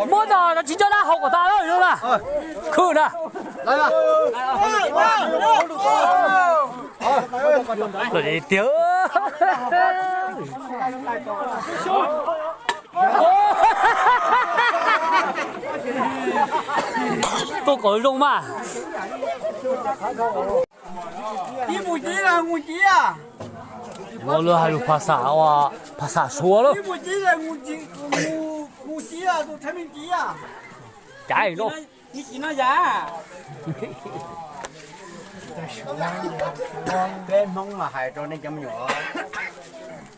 Mus tas, muab tas tsis coj dab hau kom tas lawm na. Khwb na. Lawm tiag. Tuaj kom zoo mas. Ib mus ci, mus ci. Ua lawv hais lus phas xas, phas xas Suav lawm. Ib mus ci, mus ci, tus txheeb me ci. Caiv no. Ib ci no yam. Peb Hmoob mas hais rau nej cov me nyuam,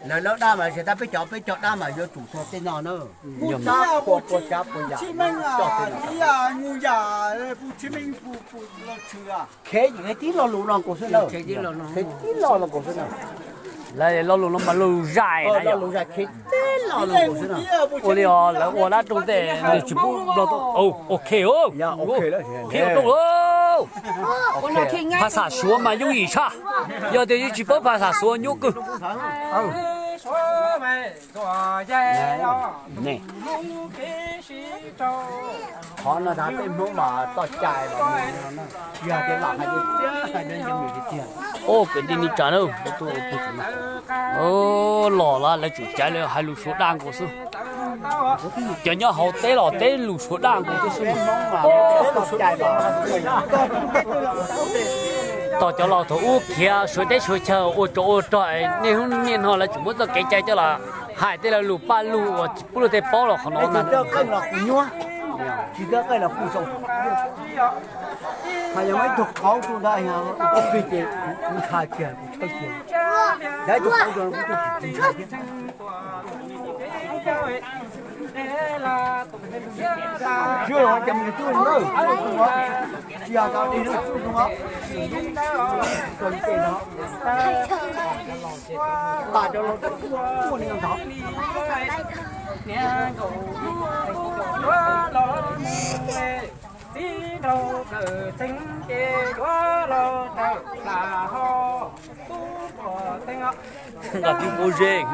lawv lawv dab mas tsis tas peb cov, peb cov dab mas yuav tsum txog tej no na. Yog pua pua tsav pua yam coj tej no. Khev tib lo lus no nkaus xwb na. Khev tib lo lus nkaus xwb na. Lawv lo lus no mas lo lus zais, lo lus zais khev tib lo lus nkaus xwb na. Ua li os, lawv ua dab roog tej nws tsis pub nplog tuaj. Ok, ok, phas xas Suav mas yooj yim tshaj. Yog tias yeej tsis paub phas xas Suav nyuaj kawg. Qhov no tas peb Hmoob mas txoj cai los, yog tias lam hais tiag tiag, hais tiag tiag. Kwv tij neej tsa na, los lawv tsum caiv, lawv hais lus Suav daj nkaus xwb. Cov nyob hauv teb los teb lus Suav daj nkaus xwb. Tos cov laus thaum ub khiav suav teb suav chaw ua tsov ua rog, niaj hnub niaj no lawv tseem muab txoj kev cai coj los hais tej lus paj lug uas tsis pub luag tej paub los qhov no ntag. Tsis txawj qeej los kuj zoo. Mas yog muaj ib tug qauv rau ntawd, kuv plig ces kuv ntshai kiag, kuv tshawb kiag. Yog ib tug qauv rau kuv tus tsis ntshai thiab. Tsis yog cov me nyuam tub zoo na, tsis yog cov me nyuam tub zoo os. Tau li tej no, tas cov laus muaj li no ntag. Nqa tib pob zeb.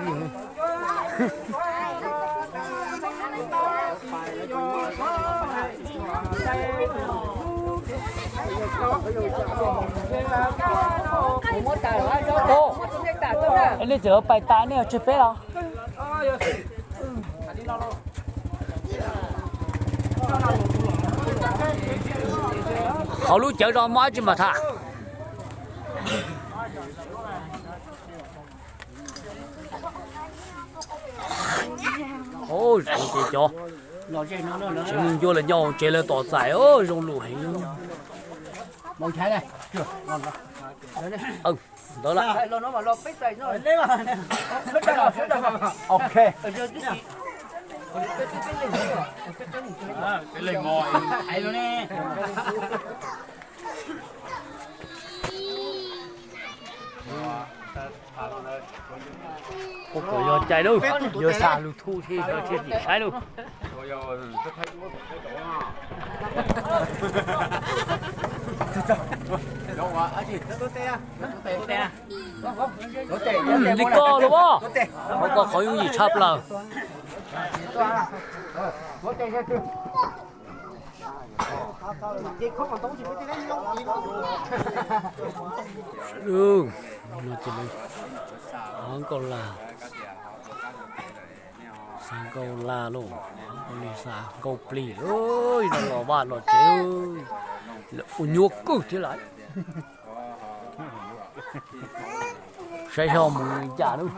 Nej tseem pais tas nej tseg peb los? Hauv lub cawv no muaj dab tsi mas tham? Zoo ces cov tsev neeg ncua lawv nyob hauv tsev lawv tos txais, zoo lus heev. Ntawd lawm. Ok. Ua kom yog cai lauj, yuav xa lug thuj thiab thiaj tsis saib lauj. Li koj los as, qhov koj qhov yooj yim tshaj plaws. No ces lawv xa nkauj lag, xa nkauj lag lauj, nkauj lig xa nkauj plig lauj, no los vaj los tsev, lawv ua nyuaj kawg thiab lawm. Saib xyov mus li cas lauj.